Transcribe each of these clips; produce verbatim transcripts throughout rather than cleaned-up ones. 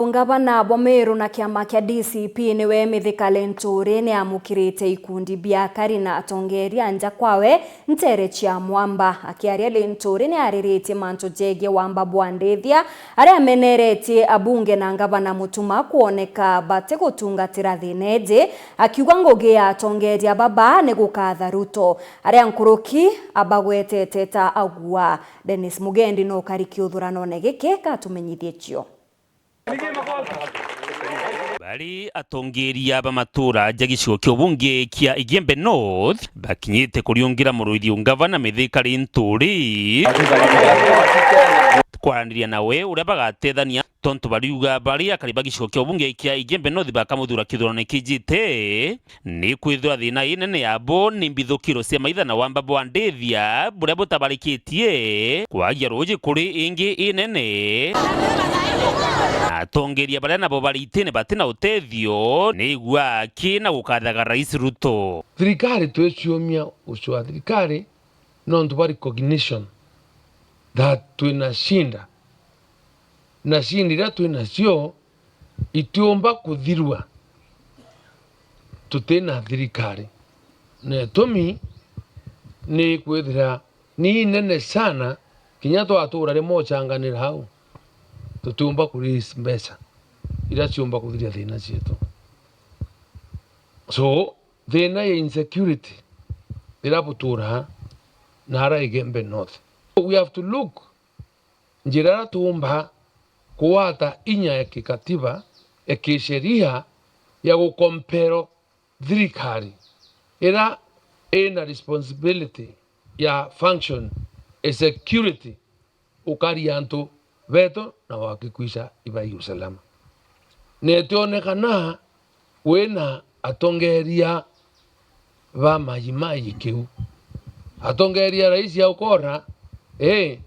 Ungavana bwa Meru na kiama kia D C P niwe Mithika Linturi niamukirite ikundi bia akari na atongeria nja kwawe ntere cia Mwamba. Akiaria, Linturi niariritie mantu jegie wamba bwa ndithia, aria ameneretie abunge na ngavana Mutuma kwoneka batigutungatira thina iji, akiuga ngugi ya atongeria baba ni gukatha Ruto, aria nkuruki abagwetete ta agua. Dennis Mugendi no kari kiuthuranone giki gatumenyithie cio. Bari atongeria ba matuura ja gicigo kia ubunge kia Igembe North bakinyite kuriungira muruithio ngavana Mithika Linturi kwaraniria nawe uria bagatethania, tontu bariuga bari akari ba gicigo kia ubunge kia Igembe North bakamuthura kithurano kijite, ni kwithirwa thina inene yabo ni mbithukiro cia maitha na wamba bwa ndithia buria butabarikitie kwagia ruuji kuri ingi inene. Na atongeria baria nabo bari itine batina utethio ni igua aki na gukathaga Rais Ruto. Thirikari twiciumia gucua thirikari nontu bwa recognition that twina shinda, na shinda iria twinacio itiumba kuthirua tutina thirikari. Na itumi ni kwithira ni inene sana, kinya twatura rimwe ucanganira au, tutiumba ku raise mbeca iria ciumba kuthiria thina cietu. So, thina ya insecurity iria buturaa nara Igembe North. We have to look njira iria tuumba kugwata inya ya kikatiba, ya kisheria ya gukompero thirikari iria ina responsibility ya function ya security, ukari antu betu na wakikwisha ibai usalama. Na itionekana wina atongeria ba Maji Maji kiu. Atongeria rais aukora, eh,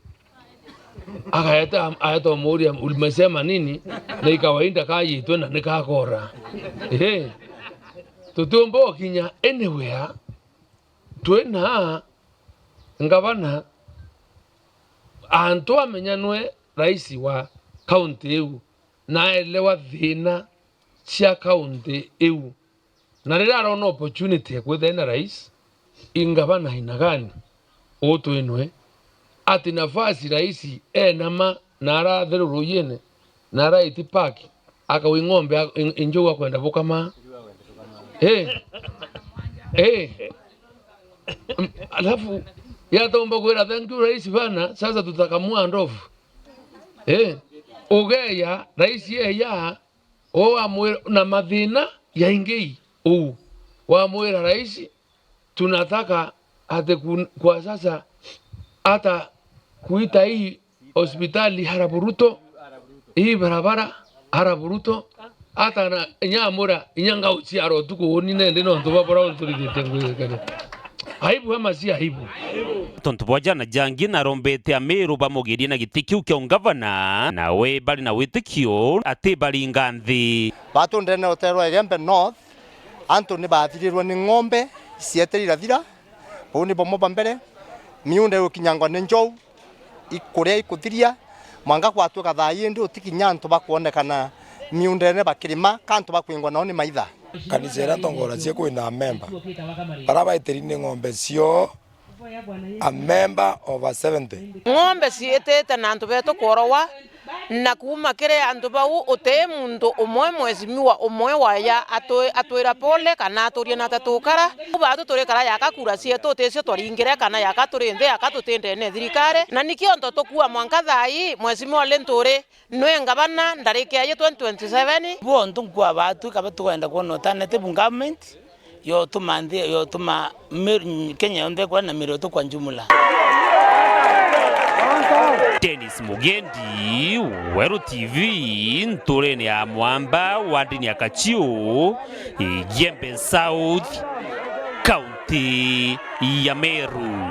akaeta, aeta umuria, "Ulimesema nini?" Na ikawaida kayitwe na nikakora. Eh, tutiumba ukinya anywhere twina ngavana, antu amenya nwe rais wa kaunti iu, na aelewa thina cia kaunti iu. Na riria arona opportunity ya kwithira ena rais, ingavana aina gani uu twinwe, ati nafasi rais enama na arathiru ruuyine, na araiti park, akawi ng'ombe a-, in-, injou akwenda bukama. Eh. Eh. Mm, alafu, yataumba kwira, "Thank you, rais bana, sasa tutakamua ndovu." Eh. Ugeya, rais eya, o wamwira, na mathina yaingi uu. Wamwira, "Rais, tunataka ati kun-, kwa sasa hata kuita hii hospitali harabu Ruto, hii barabara harabu Ruto, hata na inya amwira, inya ngauciara utuku uni nendi nontu bwa buria unturigite ngwigikania." Aibu ama si aibu? Tontu bwa jana jangi narombete Amiru bamugirie na giti kiu kia ungavana, nawe bari na witikio ati baringa nthi. Batu ndene uterwa Igembe North, antu ni bathirirwe ni ng'ombe, cieteri irathira, bau ni bamwe ba mbere, miunda igukinyangwa ni njou, ikuria ikuthiria, mwanka gwatuika thaa ii ndi utikinya antu bakwonekana miundene bakirima, ka antu bakwingwa nao ni maitha. Kanisa iria ntongoragia kwina amemba bara baitiri ni ng'ombe cio, a member over seventy. Ng'ombe ciitite na antu betu kworowa, na kuuma kiri antu bau uti muntu umwe, mheshimiwa umwe waya atwi-, atwira pole kana aturie na tatukara. Batu turikara yaka kura cietu uticio twaringire kana yaka turi nthi yaka tutindene thirikari. Na nikio nto tukua mwanka thaa ii, mheshimiwa Linturi nwe ngavana ndariki ya twenty twenty-seven. Bonthe nkwa batu kaba tukwenda kwona alternative government yotuma nthi, yotuma Meru, Kenya yonthe kwa na Meru tu kwa jumla. Dennis Mugendi, Weru T V, nturene ya Mwamba, wardini ya Kachiu, Igembe South, kaunti ya Meru.